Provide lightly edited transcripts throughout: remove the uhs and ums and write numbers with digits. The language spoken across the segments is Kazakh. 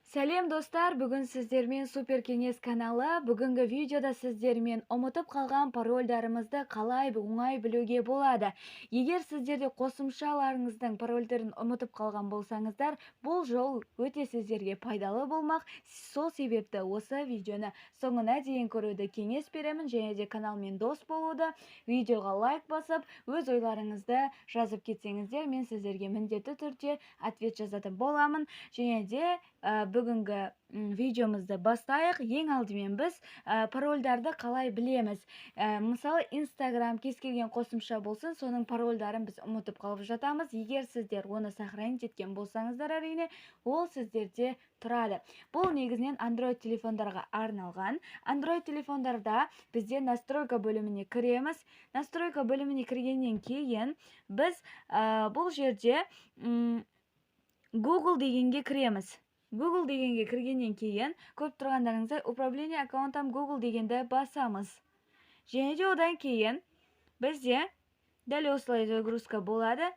Сәлем достар, бүгін сіздермен Супер Кеңес каналы. Бүгінгі видеода сіздермен ұмытып қалған парольдарымызды қалай оңай білуге болады. Егер сіздерде қосымшаларыңыздың парольдерін ұмытып қалған болсаңыздар, бұл жол өте сіздерге пайдалы болмақ. Сол себепті осы видеоны соңына дейін көруді кеңес беремін және де каналмен дос болуды, видеоға лайк басып, өз ойларыңызды жазып кетсеңіздер, мен сіздерге міндетті түрде ответ жазатын боламын. Және де бүгінгі видеомызды бастайық. Ең алдымен біз парольдарды қалай білеміз? Мысалы, Instagram кез келген қосымша болсын, соның парольдарын біз ұмытып қалып жатамыз. Егер сіздер оны сохранить еткен болсаңыздар, әрине, ол сіздерде тұрады. Бұл негізінен Android телефондарға арналған. Android телефондарда бізде настройка бөліміне кіреміз. Настройка бөліміне кіргеннен кейін біз бұл жерде Google дегенге кіреміз. Google дегенге кіргеннен кейін көріп тұрғандарыңыздай управление аккаунтом Google дегенді басамыз. Және де одан кейін бізде дәл осылай загрузка болады.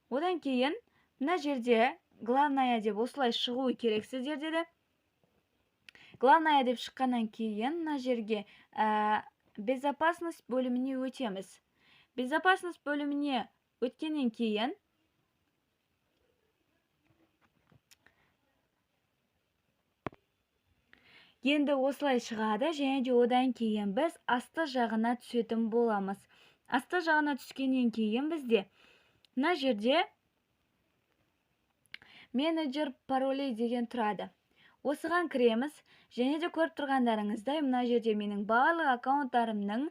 Одан кейін мына жерде главная деп осылай шығуы керек сіздерде де. Главная деп шыққаннан кейін мына жерге безопасность бөліміне өтеміз. Безопасность бөліміне өткеннен кейін енді осылай шығады, және де одан кейін біз асты жағына түсетін боламыз. Асты жағына түскеннен кейін бізде мына жерде менеджер паролей деген тұрады. Осыған кіреміз, және де көріп тұрғандарыңыздай мына жерде менің барлық аккаунттарымның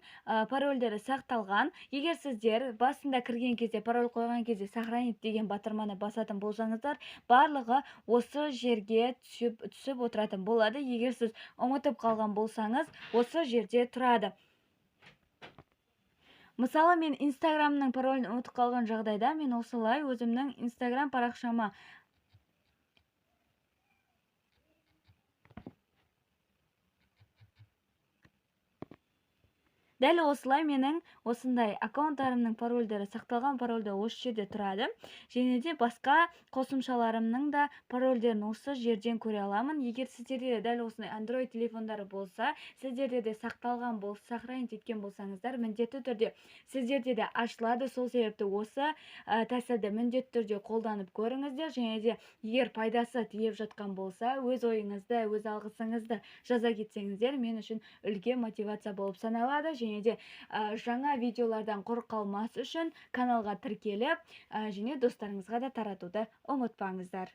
парольдері сақталған. Егер сіздер басында кірген кезде, пароль қойған кезде сохранить деген батырманы басатын болсаңыздар, барлығы осы жерге түсіп отыратын болады. Егер сіз ұмытып қалған болсаңыз, осы жерде тұрады. Мысалы, мен Инстаграмның паролін ұмытып қалған жағдайда мен осылай өзімнің Инстаграм парақшама дәл осылай менің осындай аккаунттарымның парольдері сақталған парольдер осы жерде тұрады. Және де басқа қосымшаларымның да парольдерін осы жерден көре аламын. Егер сіздерде де дәл осындай Android телефондары болса, сіздерде де сақталған болса, сохранить еткен болсаңыздар, міндетті түрде сіздерде де ашылады. Сол себепті осы тәсілді міндетті түрде қолданып көріңіздер. Және де егер пайдасы тиіп жатқан болса, өз ойыңызды, өз алғысыңызды жаза кетсеңіздер, мен үшін үлкен мотивация болып саналады. Және де жаңа видеолардан құр қалмас үшін каналға тіркеліп, және достарыңызға да таратуды ұмытпаңыздар.